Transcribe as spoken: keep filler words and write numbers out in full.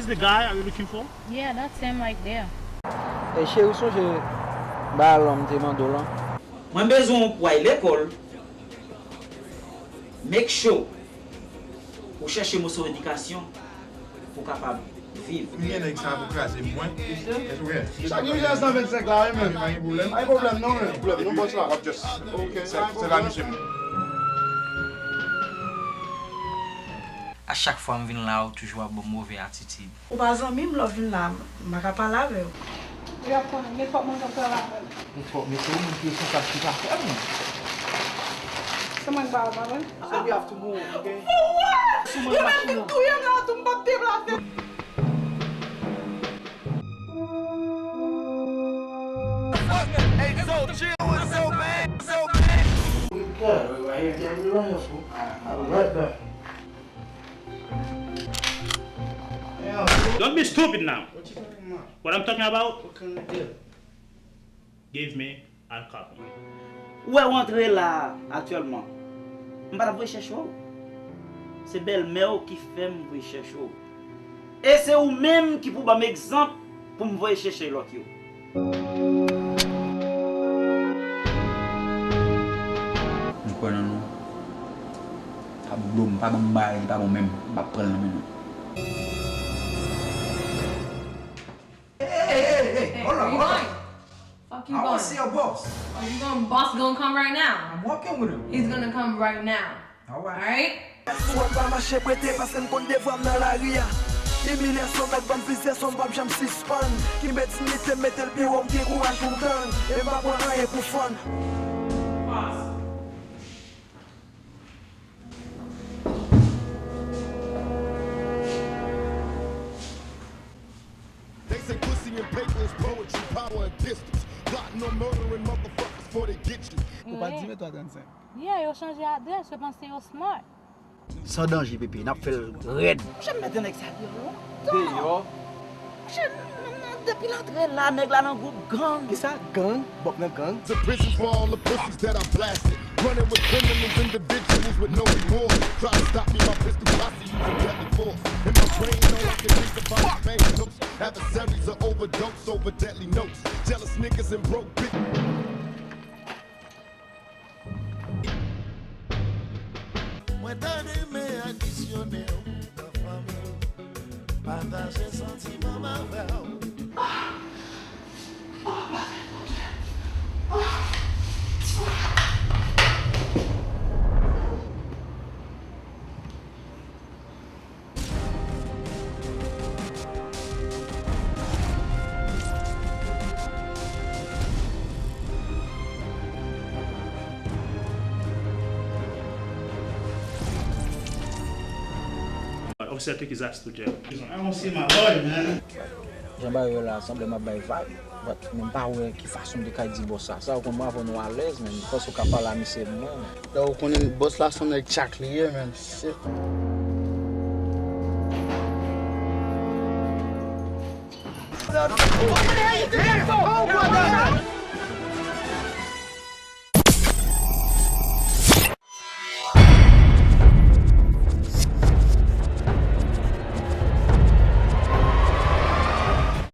The guy are you looking for? Yeah, that's him right there. Ey cheri, ou sonje bagay lan m te mande w lan? Mwen bezwen w pou w al lekòl. Make sure ou chèche moso edikasyon pou w kapab viv. M gen nèg sa pou kraze m, mwen. Chak jou jès nan vennsenk la, wi, men. Pa gen pwoblèm. Pa gen pwoblèm, non, men. Pwoblèm, non, bòs la. W ap just. Ok, pa gen pwoblèm. Se la misye m. A chak fwa m vin la, ou toujou ap ban m move atitid. Ou pa zanmi m, lè w vin la, m pa ka pale avè w. Ou ap konnen nenpòt moun k ap travay avè m. Nenpòt, men se ou menm ki responsab tout afè m. Se mwen k ba w, pa vre? So we have to move, okay? Yo menm vin touye m la tou, m p ap deplase. Hey, so chill with so bad, so bad. We good. Right here, get me right here, fool. I'll be right back. Don't be stupid now. What I'm talking about? What kind of deal? Give me alcohol. Ou wè w antre la a aktyèlman. M pa t ap voye chèche w. Se bèlmè w ki fè m voye chèche w. E se ou menm ki pou ban m egzanp pou m voye chèche lòt yo. M kwè nan nou. Pa bon, pa ban m bagay ki pa bon menm, m p ap pran l nan men nou. Hey, hey, hey, hey, hold up, hold up. Fuck you I going? want to see your boss. Oh, you going? Boss gonna come right now. I'm walking with him. He's gonna come right now. All right. Alright? Sou wè m pa mache prete paske m konn devwa m nan lari a. Imilyasyon mèt ban m plizyè sòm, m p ap janm sispann. Kenbe diyite m, mete l pi wo, m gen kouraj pou m tann. E m pa pran anyen pou fun. They say pussy and paper is poetry, power and distance. Plotting on murdering motherfuckers before they get you. Ou pa di men twa trannsenk. Yeah, yo chanje adrès, yo panse yo smart. San danje, pepe, n ap fè l rèd. Monchè, m mete nèg sa deyò lontan. Deyò? Monchè, nan, nan, depi l antre la, nèg la nan gwoup gang. Kisa? Gang? Bòk nan gang? The prisons for all the pussies that I blasted. Running with criminals, individuals with no remorse. Try to stop me, my pistol posse using deadly force. In my brain, all I can think about is pain. Adversaries are overdose over deadly notes. Jealous niggas and broke bitches. Mwen ta renmen adisyone w nan fanmi w, pataje santiman m avè w. Officer took his ass to jail. I don't see my boy, man. Jan bagay yo la, sanble m ap bay vag. But men m pa wè ki fason m te ka di bòs la sa. Ou konn mwen avè w nou alèz, men m panse w ka pale a misye mwen. Lè ou konnen bòs la se yon nèg tchak li ye, men shit.